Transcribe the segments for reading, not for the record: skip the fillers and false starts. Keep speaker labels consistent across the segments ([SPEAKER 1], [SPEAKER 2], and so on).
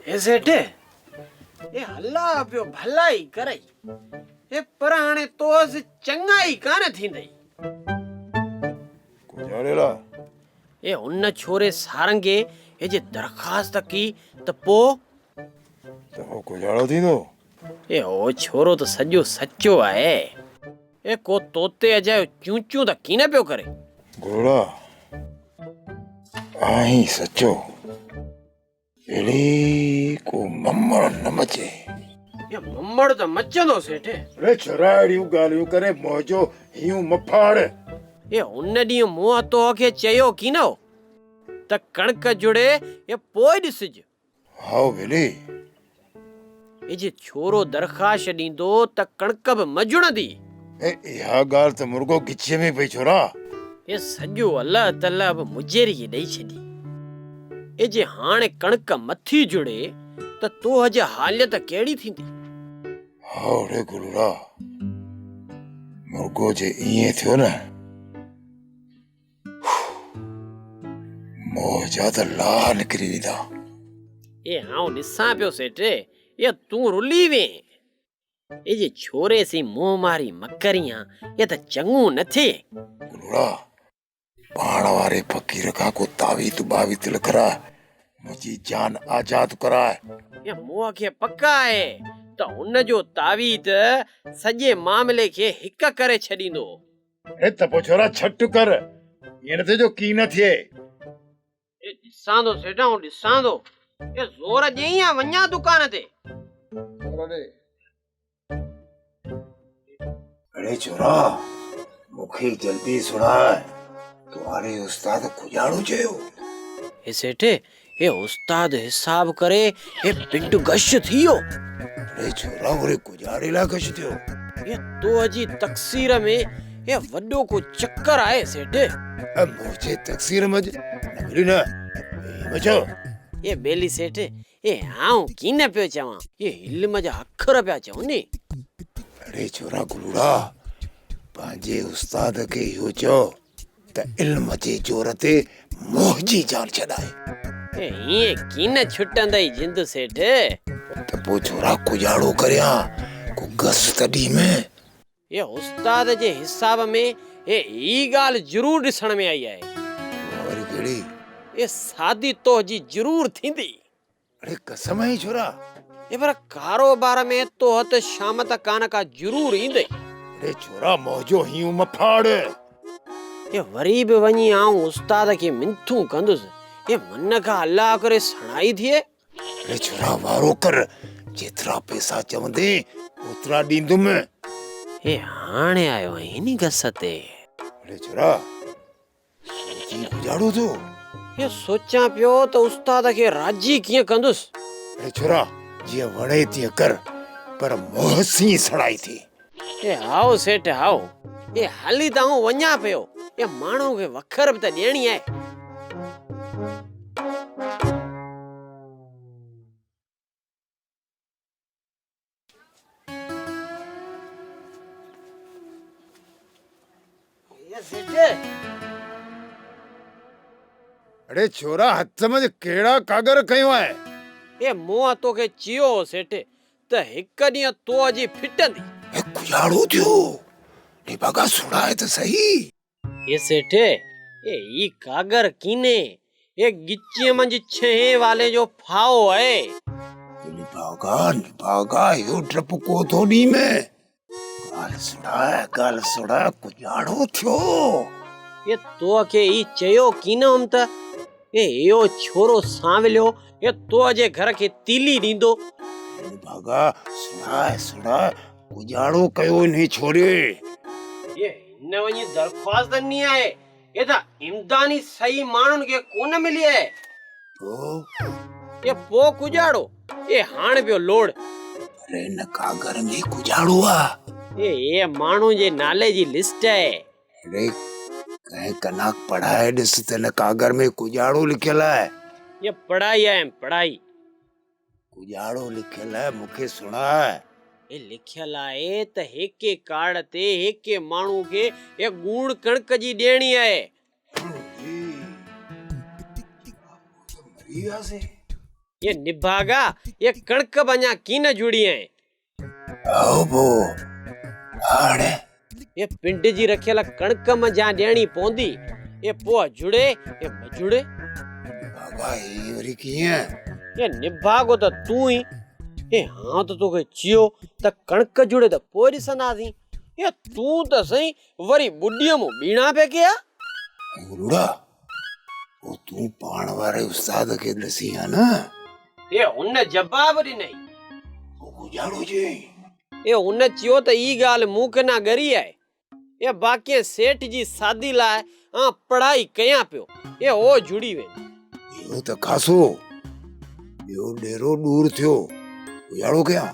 [SPEAKER 1] اي سيٺ، اي الله پيو ڀلائي ڪرئي، اي پر هاڻي توس چڱائي ڪانه ٿيندئي.
[SPEAKER 2] ڪجهاڙيلا.
[SPEAKER 1] اي هن ڇوري سارنگي اي جي درخواست ڪئي ته پو.
[SPEAKER 2] ته پو ڪجهاڙو ٿيندو.
[SPEAKER 1] اي هو ڇورو ته سڄو سچو آهي. اي ڪو توتي اجايو چون چون ته ڪينه پيو ڪري.
[SPEAKER 2] گهوڙا آهين سچو. اڙي ڪو ممڙ نه مچي.
[SPEAKER 1] اي ممڙ ته مچندو سيٺ.
[SPEAKER 2] اڙي ڇورا اهڙيون ڳالهيون ڪري منهنجو هينئون مه ڦاڙ.
[SPEAKER 1] اي ان ڏينهن مون توکي چيو ڪينه هو ته ڪڻڪ جڙي اي پوء ڏسج.
[SPEAKER 2] هائو ڀلي.
[SPEAKER 1] اي جي ڇورو درخواش ڏيندو ته ڪڻڪ به مه جڙندي.
[SPEAKER 2] اي اها ڳالهه ته مرڳو ڳچيء ۾ پئي ڇورا.
[SPEAKER 1] اي سڄو الله تعاليٰ به مجيري کي ڏئي ڇڏي. اي جي هاڻي ڪڻڪ مٿي جڙي ته توهه جي حالت ڪهڙي ٿيندي.
[SPEAKER 2] هائو ڙي گلڙا. مرڳو جي ائين ٿيو نه. موهه جا ته لاهه نڪري ويندا.
[SPEAKER 1] اي آئون ڏسان پيو سيٺ، اي تون رلي وئين. اي جي ڇوري سين منهن ماري مڪرين ها، اي ته چڱو نه ٿئي.
[SPEAKER 2] گلوڙا، پاڻ واري فقير کان ڪو تعويذ ٻاويذ لکراء، منهنجي جان آزاد ڪراء.
[SPEAKER 1] اي مون کي پڪ آهي ته ان جو تعويذ سڄي معاملي کي هڪ ڪري ڇڏيندو.
[SPEAKER 2] اڙي ته پوء ڇورا ڇٽ ڪر، ائين نه ٿئي جو ڪين نه ٿئي.
[SPEAKER 1] اي ڏسان ٿو سيٺ آئون ڏسان ٿو. اي زور ڏئين يا وڃان دڪان تي؟
[SPEAKER 2] زور ڏي. اڙي ڇورا مون کي جلدي سڻاء تنهاري استاد کجاڙو چيو.
[SPEAKER 1] اي سيٺ اي استاد حساب ڪري اي پنڊ غش ٿي ويو.
[SPEAKER 2] اڙي ڇورا وري ڪجاڙي لاء غش ٿيو.
[SPEAKER 1] اي تو جي تقصير ۾ اي وڏو ڪو چڪر آهي سيٺ.
[SPEAKER 2] اي منهنجي تقصير منجھ نه ٻيلي نه ائين نه چئو.
[SPEAKER 1] اي ٻيلي سيٺ اي آئون ڪين پيو چوان اي علم جا اکر پيا چون ني.
[SPEAKER 2] اڙي ڇورا گلوڙا پنهنجي استاد کي اهو چئو ته علم جي زور تي منهنجي جان ڇڏائي.
[SPEAKER 1] ائين ڪين ڇٽندئي جند سيٺ.
[SPEAKER 2] ته پوء ڇورا ڪجاڙو ڪريان ڪو گس ته ڏينم.
[SPEAKER 1] اي استاد جي حساب ۾ اي هي ڳالهه ضرور ڏسڻ ۾ آئي آهي.
[SPEAKER 2] اها وري ڪهڙي؟
[SPEAKER 1] اي سادي توهه جي ضرور ٿيندي.
[SPEAKER 2] اڙي قسم آهي ڇورا.
[SPEAKER 1] اي پر ڪاروبار ۾ توهه ته شامت ڪانه ڪا ضرور ايندئي.
[SPEAKER 2] اڙي ڇورا منهنجو هينئون مه ڦاڙ.
[SPEAKER 1] اي وري به وڃي آئون استاد کي منٿون ڪندس. اي من کان الله ڪري سڻائي ٿئي.
[SPEAKER 2] اڙي ڇورا وارو ڪر جيترا پئسا چوندين اوترا ڏيندم.
[SPEAKER 1] اي هاڻي آيو آهين ني گس تي.
[SPEAKER 2] اڙي ڇورا سوچي گذارو ٿيو.
[SPEAKER 1] اهو سوچيان پيو ته استاد کي راضي ڪيئن ڪندس.
[SPEAKER 2] اڙي ڇورا جيئن وڻئي تيئن ڪر پر منهن سين سڙائي ٿي.
[SPEAKER 1] اي هائو سيٺ هائو. اي هلي ته آئون وڃان پيو. اي ماڻهو کي وکر به ته ڏيڻي آهي.
[SPEAKER 2] اڙي ڇورا هٿ منجھ ڪهڙا ڪاڳر کنيو آهي؟
[SPEAKER 1] اي مون توکي چيو هو سيٺ ته هڪ ڏينهن تو جي ڦٽندي.
[SPEAKER 2] اي ڪجاڙو ٿيو نڀاڳا سڻائي ته سهي.
[SPEAKER 1] اي سيٺ اي هي ڪاڳر ڪينهي اي ڳچيء منجھ ڇهين والي جو ڦاهو آهي.
[SPEAKER 2] نڀاڳا نڀاڳا اهو ڊپ ڪو ٿو ڏينم. ڳالهه سڻاء ڳالهه سڻاء ڪجاڙو ٿيو.
[SPEAKER 1] اي تو کي هي چيو ڪينه هوم ته اي اهو ڇورو سانوليو اي تو جي گهر کي تيلي ڏيندو.
[SPEAKER 2] نڀاڳا سڻاء سڻاء ڪجاڙو ڪيو انهي ڇوري.
[SPEAKER 1] اي هن وڃي درخواست ڏني آهي. اي ته امداني صحيح ماڻهن کي ڪونه ملي آهي.
[SPEAKER 2] پوء؟
[SPEAKER 1] اي پوء ڪجاڙو؟ اي هاڻ پيو لوڙ.
[SPEAKER 2] پر هن ڪاڳر ۾ ڪجاڙو آ.
[SPEAKER 1] اي هيء ماڻهن جي نالي جي لسٽ آهي.
[SPEAKER 2] اڙي ڪنهن ڪناڪ پڙهائي ڏس ته هن ڪاڳر ۾ ڪجاڙو لکيل آهي.
[SPEAKER 1] اي پڙهائي آهيم پڙهائي.
[SPEAKER 2] ڪجاڙو لکيل آهي مون کي سڻاء.
[SPEAKER 1] هي لکيل آهي ته هيڪي ڪارڊ تي هيڪي ماڻهو کي هي ڳوڻ ڪڻڪ جي ڏيڻي آهي.
[SPEAKER 2] مري وياسين.
[SPEAKER 1] اي نڀاڳا، اي ڪڻڪ به اڃا ڪين جڙي آهي.
[SPEAKER 2] هائو پوء هاڻ؟
[SPEAKER 1] اي پنڊ جي رکيل ڪڻڪ منجهان ڏيڻي پوندي، اي پوء جڙي اي نه جڙي.
[SPEAKER 2] بابا هي وري ڪيئن؟
[SPEAKER 1] اي نڀاڳو ته تون ئي، اي هان ته توکي چيو ته ڪڻڪ جڙي ته پوء ڏسنداسين، اي تون ته سائين وري ٻڏيء مون ٻيڻا پئي ڪيا.
[SPEAKER 2] گرڙا، پوء تون پاڻ واري استاد کي ڏسين ها نه؟
[SPEAKER 1] اي هن جواب ڏنئي.
[SPEAKER 2] پوء گذارو چيائين.
[SPEAKER 1] اي هن چيو ته اي ڳالهه مون کي نه ڳري آهي. اي باقي سيٺ جي سادي لاء آن پڙهائي ڪيان پيو. اي هو جڙي ويندو.
[SPEAKER 2] اهو ته خاصو ٻيو ڏيرو ڏور ٿيو. گذارو ڪيان.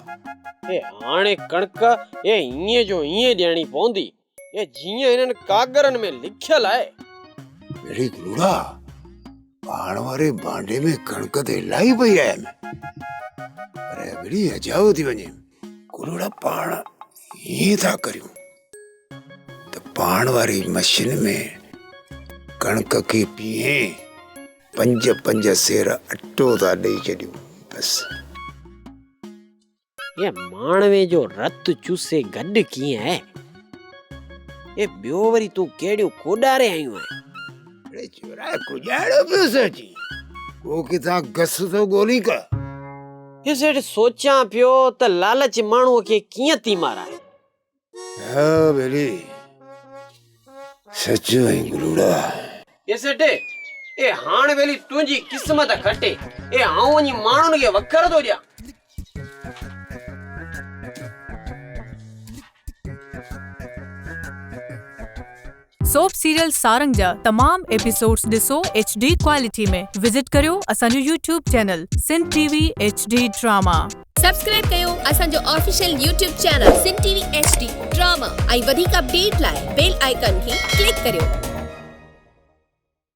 [SPEAKER 1] اي هاڻي ڪڻڪ اي ائين جو ائين ڏيڻي پوندي. اي جيئن هنن ڪاڳرن ۾ لکيل آهي.
[SPEAKER 2] اڙي گلوڙا، پاڻ واري ڀانڊي ۾ ڪڻڪ ته الاهي پئي آهي، پر ٻڙي اجايو ٿي وڃي. گلوڙا، پاڻ ائين ٿا ڪريون ته پاڻ واري مشين ۾ ڪڻڪ کي پيهي پنج پنج سير اٽو ٿا ڏئي ڇڏيون، بس.
[SPEAKER 1] اي ماڻوي جو رت چوسي گڏ ڪيئن آهي؟ اي ٻيو وري تون ڪهڙيون ڪوڏاري آيون آهين؟
[SPEAKER 2] اڙي چورا، ڪڄاڙو پيو سوچين؟ ڪو ڪٿان گس ٿو ڳولين ڪا؟
[SPEAKER 1] اي سيٺ، سوچيان پيو ته لالچ ماڻهوء کي ڪيئن ٿي مارائي.
[SPEAKER 2] ها ٻيلي، سچ آهين گلوڙا.
[SPEAKER 1] اي سيٺ، اي هاڻ ٻيلي تنهنجي قسمت کٽي، اي آئون وڃي ماڻهن کي وکر ٿو ڏيان.
[SPEAKER 3] سوپ سيريل سارنگ جا تمام ايپيسوڊز ڏسو ايڇ ڊي ڪوالٽي ۾ وزٽ ڪريو اسان جو YouTube channel Sindh T V H D drama.
[SPEAKER 4] Subscribe ڪيو اسان جو official YouTube channel Sindh T V H D drama ۽ وڌيڪ اپڊيٽ لاء بيل آئيڪان کي ڪلڪ ڪريو.